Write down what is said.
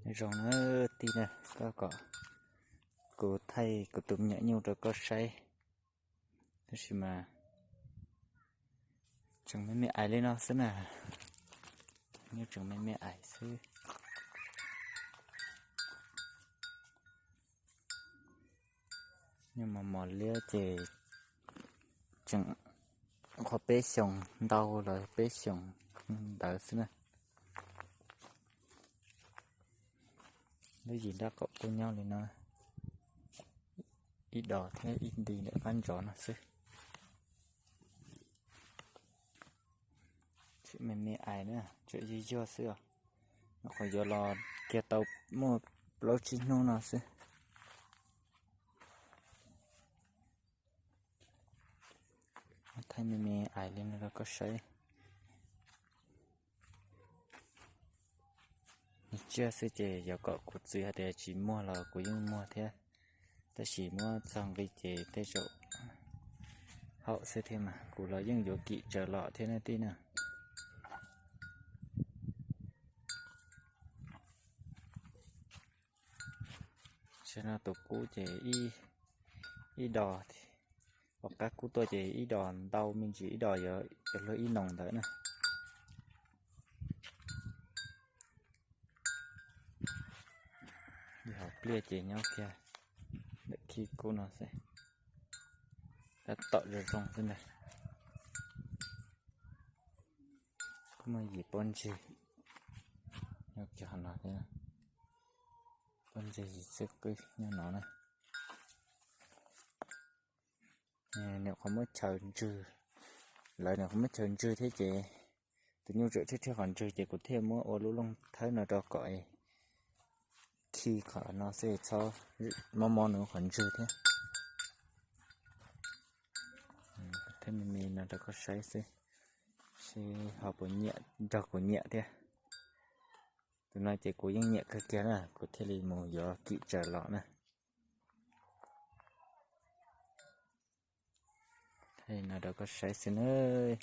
Nyob zoo na tij na, koj kom kuv thaij kuv tus me nyuam nyuj rau koj saib, tab sis mas tseem me me ais li no xwb na. Nyuj tseem me me ais xwb. Nyuj mos mos liab ces tseem qhuav peb xyoos ntau los peb xyoos ntawd xwb na. Lub yim nrab qaum kuj nyob li no, ib dos thiab ib nti ntawm qab ntsov no xwb. Tseem me me ais na, tseem yuag yuag xwb os. Nyuam qhuav yuav los kiag tau muaj plaub tsib hnub no xwb. Thaij me me ais li no rau koj saib. Nws tsiaj xwb ces yog kom kuv txwv hais tias tsis muag los kuv yeej muag thiab, tab sis muab txog nqi ces tej zaum haum xwb thiab mas kuv los yeej yuav kim tsaws los thiab na tij na. Tam no tus kub ces ib dos, tom qab kub tuaj ces ib dos ntau me ntsis, ib dos yuav luag ib noos ntawd na. Hauv pliaj ces nyob kiag ntawm khib kub no xwb, tab tom zoo zoo xwb ntag. Kuj muaj yim pob ntseg nyob kiag qhov no thiab, pob ntseg yim xwb qwb nyob no na. Nws qhuav muab chaws ntswg, lawv nws qhuav muab chaws ntswg thiab ces tus nyuj tseem rhiab rhiab qhov ntswg ces kuv thiaj muab ua lub looj thawb no rau kom khi qhov no xwb txhob mob mob nws qhov ntswg thiab. Thiaj me me no rau koj saib xwb, seb ho puas nyiam nrog kuv nyiam thiab. Tus no ces kuv yeej nyiam kawg kiag na, kuv thiaj li mus yuav kim tsaws los na. Thaij no rau koj saib xwb nawb.